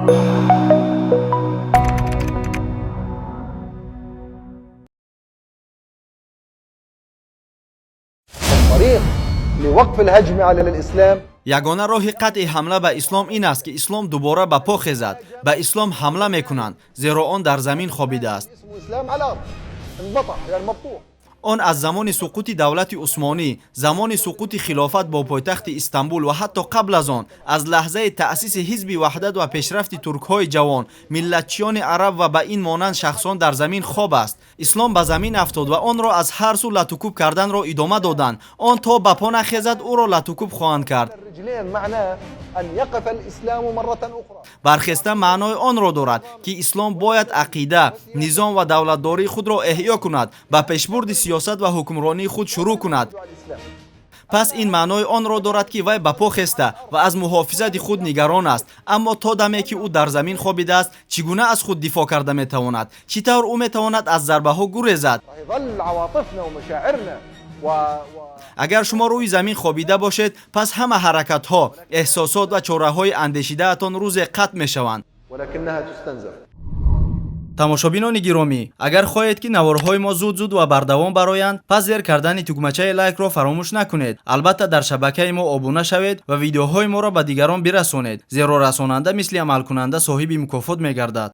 الطريق لوقف الهجمة على الإسلام. Ягона роҳи қатъи ҳамла ба ислом ин аст, ки ислом дубора ба по хезад. Ба ислом ҳамла мекунанд, зеро он дар замин хобидааст. اسمه إسلام على الأرض انبطح يعني مبطوح. Он аз замони суқути давлати усмонӣ, замони суқути хилофат бо пойтахти Истанбул ва ҳатто қабл аз он, аз лаҳзаи таъсиси Ҳизби Ваҳдат ва пешрафти туркҳои ҷавон, миллатчиёни араб ва ба ин монанд шахсон дар замин хоб аст. Ислом ба замин афтод ва онро аз ҳар сӯ латукӯб карданро идома доданд. Он то ба по нахезад, ӯро латукӯб хоҳанд кард. الرجلين معناه أن يقف الإسلام مرة أخرى. Бархеста маънои онро дорад, ки ислом бояд ақида, низом ва давлатдории худро эҳё кунад, ба пешбурди сиёсат ва ҳукмронии худ шурӯъ кунад. الإسلام. Пас ин маънои онро дорад, ки вай ба по хеста ва аз муҳофизати худ нигарон аст. Аммо то даме ки ӯ дар замин хобидааст, чӣ гуна аз худ дифоъ карда метавонад? Чӣ тавр ӯ метавонад аз зарбаҳо гурезад? راح يظل عواطفنا ومشاعرنا و Агар шумо рӯи замин хобида бошед, пас ҳама ҳаракатҳо, эҳсосот ва чораҳои андешидаатон рӯзе қатъ мешаванд. ولكنها تستنزف. Тамошобинони гиромӣ, агар хоҳед, ки наворҳои мо зуд-зуд ва бардавом бароянд, пас зер кардани тугмачаи лайкро фаромӯш накунед. Албатта, дар шабакаи мо обуна шавед ва видеоҳои моро ба дигарон бирасонед, зеро расонанда мисли амалкунанда соҳиби мукофот мегардад.